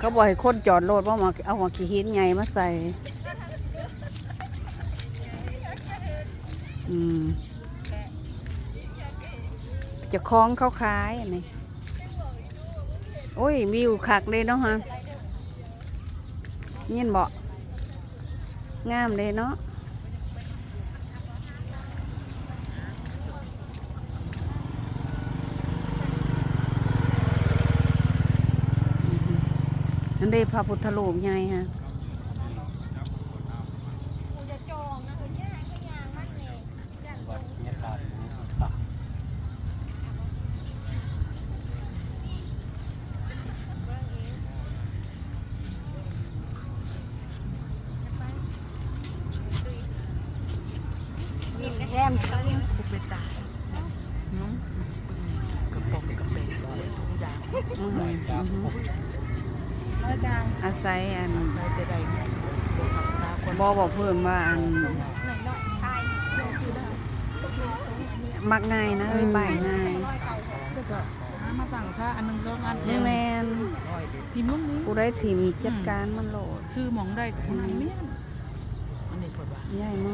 ເຂົາບໍ່ໃຫ້ຄົນຈອດລົດ ບໍ່ມາເອົາໝາກຂີ້ຫີນໃຫຍ່ມາໃສ່. ອືມ ເຈົ້າຂອງເຂົາຂາຍອັນນີ້. ໂອ້ຍ ວິວຄັກເດ້ເນາະຮະ ຍິນບໍ່? ງາມເດ້ເນາະ. ນັ້ນເດ້ ພະພຸດທະຮູບໃຫຍ່ຮະ. ແຮມ ກະປ໋ອງກະແປງ ທຸກຢ່າງ ອືມ ອືມ ອາໄສອັນ ບໍ່ ບໍ່ ເພິ່ນວ່າອັນ ມັກງ່າຍນະເອີຍ ອືມ ບາຍງ່າຍ ແມ່ນ ຖິ້ມລົງນີ້ ຜູ້ໃດຖິ້ມ ອືມ ຈັດການມັນໂລດ ຊື້ໝ່ອງໃດກໍຜູ້ນັ້ນແມ່ນ ອັນນີ້ເພິ່ນວ່າ ໃຫຍ່ມາ